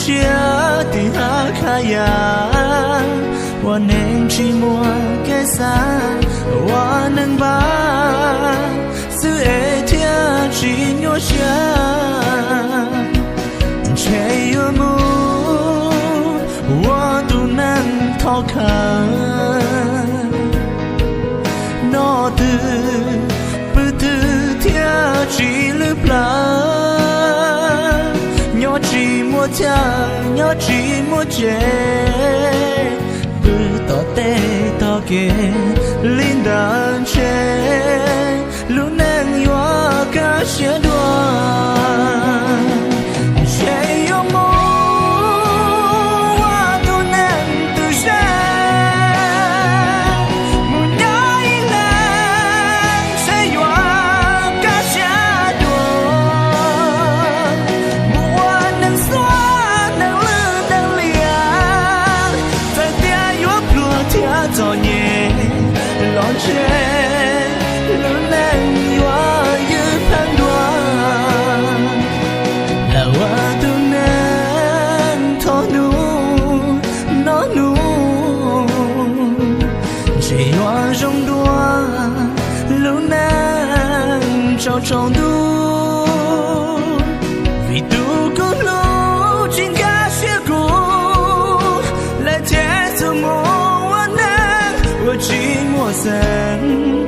Tsiab tim hav khas yam, ua neeg tsis muaj kev xav, ua neeg npab xwb es thiaj tsis nyuaj siab. Ntshe yuav mus ua tus neeg thov khawv, noj twg pw twg thiaj tsis lwj plawv, nyob tsis muaj chaw, nyob tsis muaj tsev, pw tom tej tog kev li ntawd ntshe lub neej yuav kaj siab dua. Ntshe yuav mus ua tus neeg twm ze, mus nyob ib leeg ntshe yuav kaj siab dua. Mus ua neeg xuab neeg lwj neeg liam, txawm tias yuav pluag thiab txom nyem los ntshe lub neej yuav ywj pheej dua. Lawv ua tus neeg thov hnub no hnub, ntshe yuav zoo dua lub neej tsaus tsaus ntuj. Vim tus koj hlub tsis nkag siab kuv, lawv thiaj txuas mus ua neeg uas tsis muaj xeev.